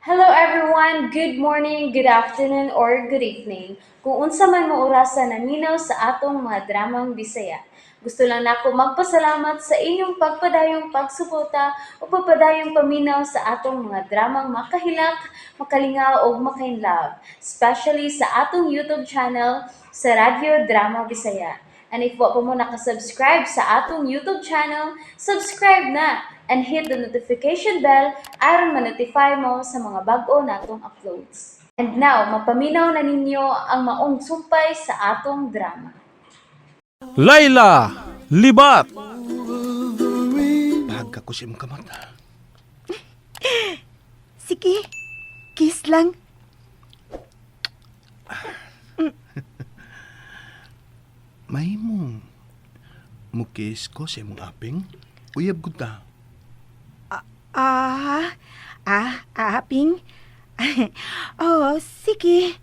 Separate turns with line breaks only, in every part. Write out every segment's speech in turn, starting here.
Hello everyone! Good morning, good afternoon, or good evening. Kung unsa man mo orasa naminaw sa atong mga dramang Bisaya. Gusto lang nako magpasalamat sa inyong pagpadayong pagsuporta o pagpadayong paminaw sa atong mga dramang makahilak, makalingaw ug makainlove, especially sa atong YouTube channel sa Radyo Drama Bisaya. And if wa pa mo nakasubscribe sa atong YouTube channel, subscribe na and hit the notification bell aron ma-notify mo sa mga bag-o natong uploads. And now, mapaminaw na ninyo ang maong sumpay sa atong drama.
Laila Libat.
Bahag ko sa imong kamot.
Sige, kiss lang.
May mong mukis ko sa imong aping. Uyab gud ta.
Ah, ah, aping. Oh, sige.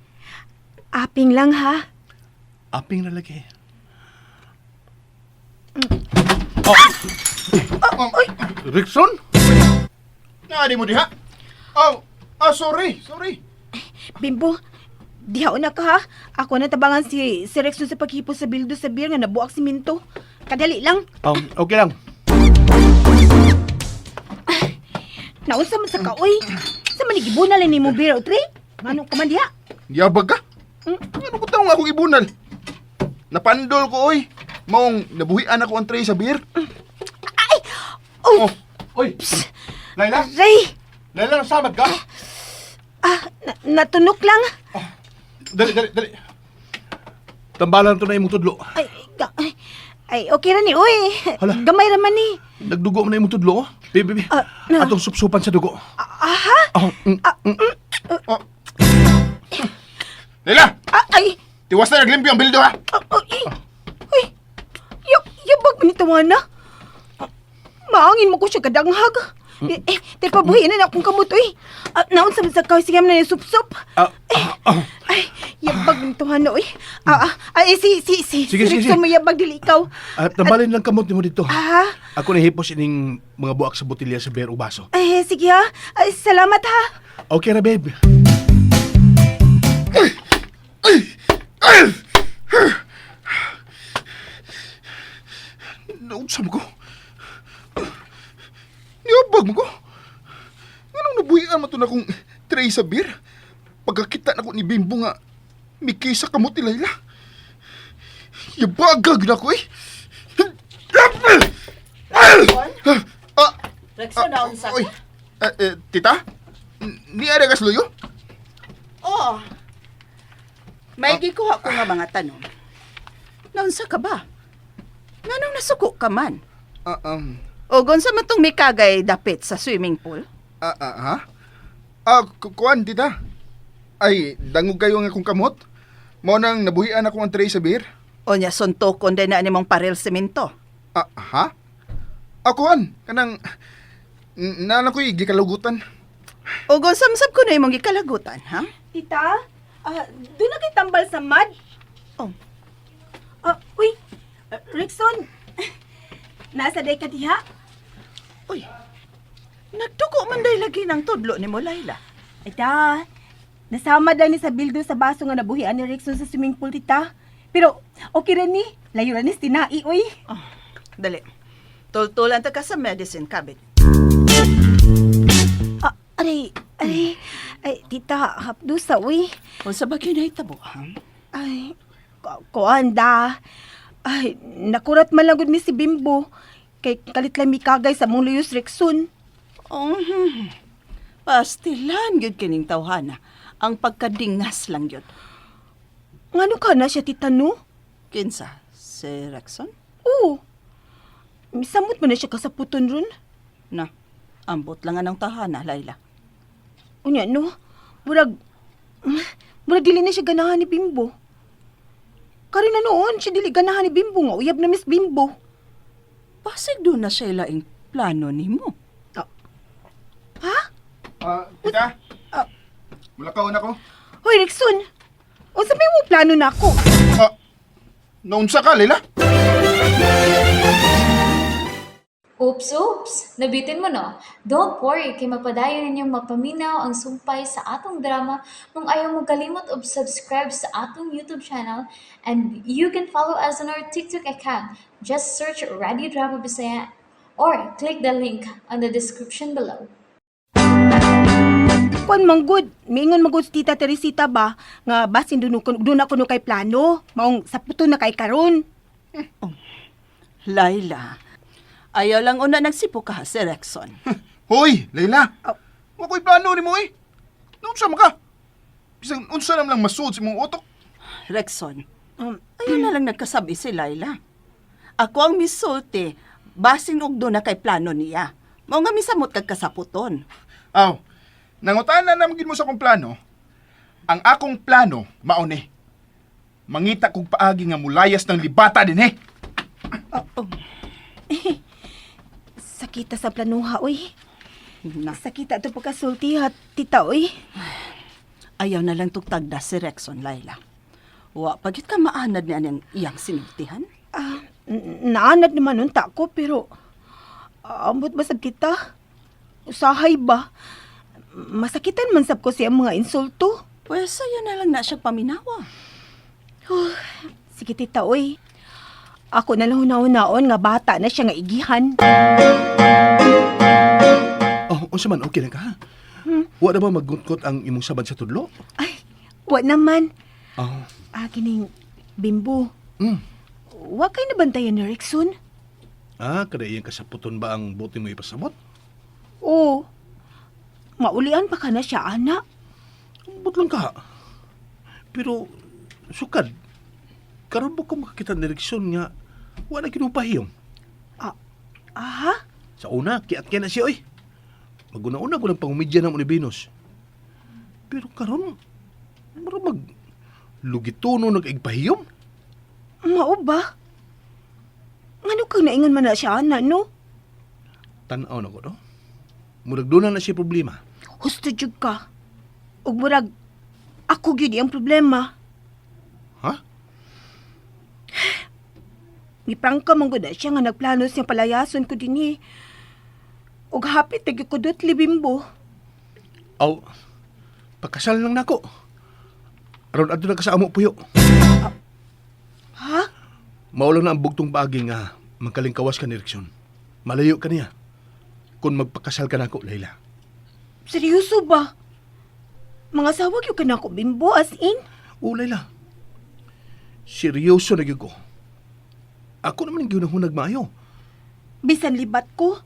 Aping lang ha.
Aping na lagi.
Oh,
Rickson?
Naadi mo diha? Oh, sorry, sorry.
Bimbo, diha na ka ha. Ako na tabangan si Rexon sa paghipo sa bildo sa beer nga nabuak siminto. Kadali lang.
Okay lang.
Naunsa man sa kaoy. Sa manigibuna lang nimo beer o tre. Manong ka man diha?
Yabag ka? Ano ko taong akong ibunal? Napandol ko, oy. Maong nabuhian ako ang tray sa beer.
Ay! Oh,
Oh,
Oy! Laila?
Ray!
Laila, nasamad ka?
Ah, natunok lang.
Dali, dali, dali. Tambalan to na imong tudlo.
Ay, ay, ay, okay ra ni, uy.
Hala.
Gamay ra man ni.
Nagdugo man na imong tudlo. Oh. Baby, baby.
Ah, na.
Atong supsupan sa dugo.
Aha?
Oh,
Oh. Leila,
Ah, ay,
tiwas na naglimpyo ang bildo ha.
ah, ah, ay, uy, yabag man ito na. Maangin mo ko siya kadanghag. Eh, eh, te pabuhi na akong kamot, uy. Ah, naon sa sa kahoy, sige na yung sup-sup.
Ah, ah, ah.
Ay, yabag nito na, uy. Ah, ah, ay, si,
Sige,
si
sige,
Rickson
sige.
mo yabag, dili ikaw.
Ah, tambalin lang kamot nimo dito.
Ah,
Ako nahipos ining mga buak sa botilya sa beer o baso.
ay, sige ha. Ay, salamat ha.
Okay ra, babe.
Naunsa mo ko? Niyabag mo ko? Anong nabuhian mo to na kong tray sa beer? Pagkakita na ko ni Bimbo nga, mikisa ka mo ti Layla. Yabagag na ko eh. Ah,
Rexon, naunsa
oy.
ka?
Eh, eh, tita? Ni ada kas luyo?
Oo. May gikuha ko nga mga tanong. Naunsa ka ba? Nganong nasuko ka man?
Ah, um,
O unsa man tong mikagay dapit sa swimming pool?
ah, ah, ha? Ah, kuan, tita? Ay, dangog kayo nga akong kamot? Mao nang nabuhian ako ang tray sa beer?
O nya suntokon din na nimong paril semento.
Ah, ha? Ah, kuan, kanang nana ko'y gikalugutan.
O unsa man sab ko na imong gikalagutan, ha?
Tita, ah, doon na kay tambal sa mud.
Oh.
Ah, uy, ah, Rickson, nasa day ka diha?
Uy. Nagdugo man day lagi ng tudlo nimo, Laila.
Ay ta, nasama daw ni sa bildo sa baso nga nabuhian ni Rickson sa swimming pool, tita. Pero okay ra ni, layo ra ni sa tinai, uy.
Oh, dali. Tultulan ta ka sa medicine cabinet.
Ah, aray, aray, ay, tita, hapdusa, uy.
Unsa ba gyud nahitabo, ha?
Ay, kuan da. Ay, nakurat man lang gud mi si Bimbo. Kay kalit lang mikagay sa mong luyos Rickson.
Oh, Pastilan gyud kining tawhana. Ang pagkadingas lang gyud.
Ngano ka na siya, tita, no?
Kinsa? Si Rexon?
Oo. Misamot man na siya kasaputon ron.
Na, ambot lang anang tahana, Laila.
Unya, no? Murag, murag dili na siya ganahan ni Bimbo. Karon na noon, siya dili ganahan ni Bimbo nga. Uyab na Miss Bimbo.
Pasig doon na siya ilaing plano nimo.
Ah. Ha?
Ah, tita?
Ah.
Mulakaw na ko.
Hoy, Rickson! Unsa may mo plano na ako?
Ah, naunsa ka, Leila?
Oops, oops! Nabitin mo no? Don't worry, kay mapadayon ninyong mapaminaw ang sumpay sa atong drama kung ayaw mo kalimot og subscribe sa atong YouTube channel, and you can follow us on our TikTok account. Just search Radio Drama Bisaya or click the link on the description below.
Kuan man gud, miingon man gud si Tita Teresita ba nga basin dun dun ako no kay plano, maong saputo na kay karon.
Laila, ayaw lang una nagsipuka si Rexon.
Hoy, Layla. Wa ko'y plano nimo eh. Naunsa man ka? Bisan unsa naman lang masuod sa imong utok.
Rexon, ayaw na lang nagkasabi si Laila. Ako ang misulti, basin og doon na kay plano niya. Mao nga misamot kag kasaputon.
Aw, nangutan na naman gid mo sa akong plano. Ang akong plano mao ni. Mangita kog paagi nga mulayas ng libata din eh.
Sakita sa planuha oy.
Na,
Sakita to pagkasulti ha, tita oy.
ayaw na lang tugtagda si Rexon, Laila. Wa, pagit ka maanad ni anang iyang sinultihan.
Ah, naanad naman nun ta ko pero ambot ba sab tita? Usahay ba? Masakitan man sab ko siya mga insulto.
Pwes, ayaw na lang na siya paminawa.
Sige tita oy. Ako na lang hunahunaon nga bata na siya nga igihan.
Oh, unsa man okay lang ka? Ha? Wa na ba maggutkot ang imong sabad sa tudlo?
Ay, wa naman.
Oh.
Ah, kining bimbo. Wa kay nabantayan ni Rexon?
Ah, kada iyang kasaputon ba ang buti mo ipasabot?
Oo. Maulian pa ka na siya, ana.
Ambot lang ka. Pero, sukad, karon ba ko makakita ng direksyon nga, wa na kinupahiyom.
Ah, aha?
Sa una, kiat na siya, oy. Maguna-una ko ng pangumidya ng Unibinos. Pero karon, mura mag lugitono nag-igpahiyom.
Mao ba? Ngano kang naingon man na siya, ana, no?
Tanaw na ko, no? Murag doon na siya problema.
Husto jud ka. Ug murag, ako gyud ang problema.
Ha?
Giprangka man gud na siya nga nagplano siyang palayason ko dinhi. Ug hapit na gyud ko dot libimbo.
Aw, pakasal lang nako. Aron adto na ka sa amo puyo.
Ha?
Maulang na ang bugtong paagi nga magkalingkawas ka ni Direksyon. Malayo ka niya. Kung magpakasal ka nako, Layla.
Seryoso ba? Mga sawa gyud ka nako bimbo as in?
Oo, Layla. Seryoso na gyud ko. Ako naman ang ginahunag maayo.
Bisan libat ko.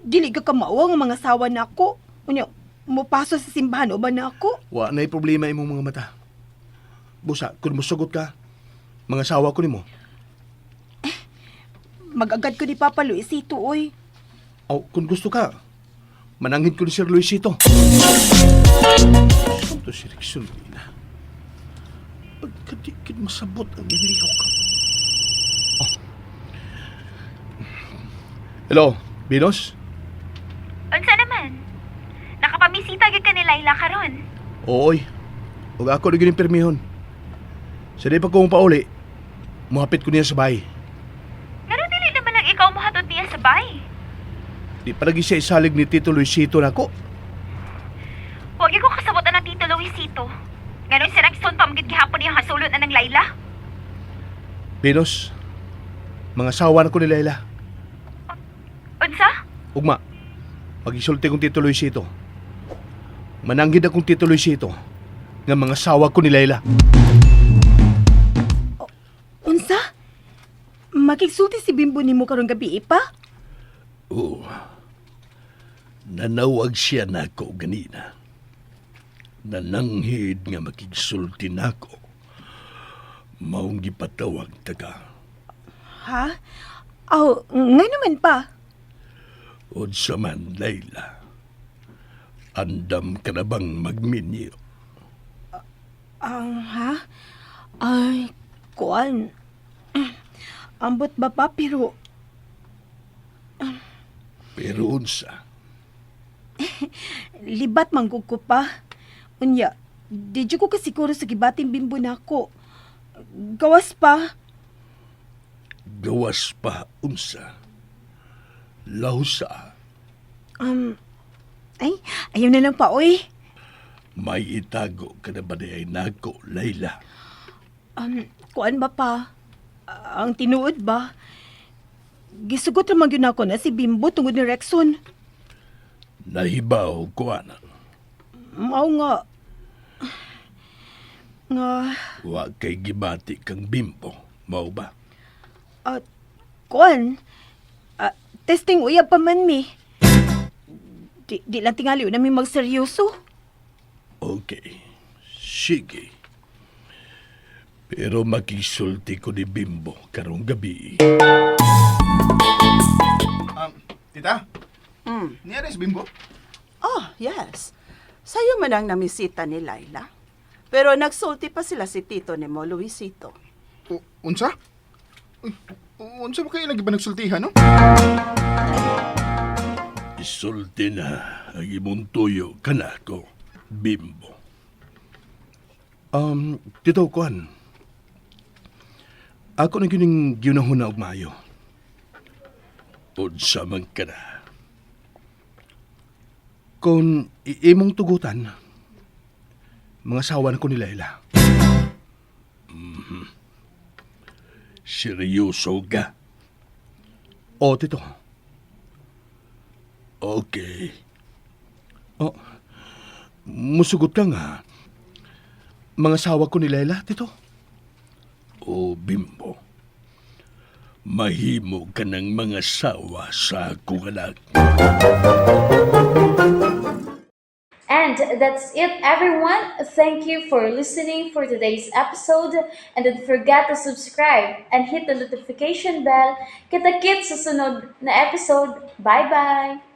Dili ka kamao nga mga sawa nako. Unya, mopaso sa simbahan uban nako.
Wa na'y problema imong mga mata. Busa, kung musugot ka, mga sawa ko nimo.
Magagad ko ni Papa Luisito, oy.
Aw, kung gusto ka, mananghid ko ni Sir Luisito. Santo si Rickson, na. Pagkadikit masabot ang iyang lihok. Oh. Hello, Venus?
Unsa naman? Nakapamisita gyud ka ni Laila karon.
Ooy, huwag ako na yung pirmihon. Sa di pa kong pauli, muhapit ko niya sa bahay.
Ngano dili naman lang ikaw mohatod niya sa bay?
Di palagi siya isalig ni Tito Luisito na ako.
Huwag ko kasabot ang Tito Luisito. Ngano si Rexon pa magid gihapon niyang hasulon anang Laila?
Venus, mga sawa na ko ni Laila.
Unsa?
Ugma, magisulti kong Tito Luisito. Mananggid akong Tito Luisito nga mga sawa ko ni Laila.
Unsa? Makigsulti si Bimbo nimo karong gabi pa?
Oo. Nanawag siya nako ganina. Nananghid nga makigsulti nako. Maong gipatawag taga.
Ha? Aw, nga naman pa.
Unsa man, Layla. Andam ka na bang magminyo?
Ang ha? Ay, kuan. Ambot ba pa pero
Pero unsa?
libat manggug ko pa. Unya, di jud ko kasiguro sa gibating Bimbo nako. Gawas pa.
Gawas pa unsa? Lausa,
Ay, ayaw na lang pa, oy.
May itago ka na ba diay nako, Layla?
Kuan ba pa? Ah, ang tinuod ba? Gisugot ra man gyud nako na si Bimbo tungod ni Rexon.
Nahibaw ko ana.
Mao nga nga
Wa kay gibati kang Bimbo, mao ba?
Kuan. Ah, testing uyab pa man mi. Di lang tingali na mi magseryoso.
Okay. Sige. Pero makisulti ko ni Bimbo karong gabi.
Tita? Niya rin si Bimbo?
Oh, yes. Sayo man ang namisita ni Laila. Pero nagsulti pa sila si tito ni mo, Luisito.
Unsa? Uy, unsa ba kayo lagi ba nagsultihan, no?
Isulti na ang imong tuyo kanako, Bimbo.
Tito, kuan. Ako na gining giunahon na og maayo.
Unsa man ka na.
Kung imong tugutan, mga sawa na ko ni Laila.
Seryoso ka?
O, tito.
Okay.
O, musugot ka nga. Mga sawa ko ni Laila, tito.
O Bimbo, mahimo ka ng mga sawa sa akong anak.
And that's it, everyone. Thank you for listening for today's episode. And don't forget to subscribe and hit the notification bell. Kita-kits sa sunod na episode. Bye-bye!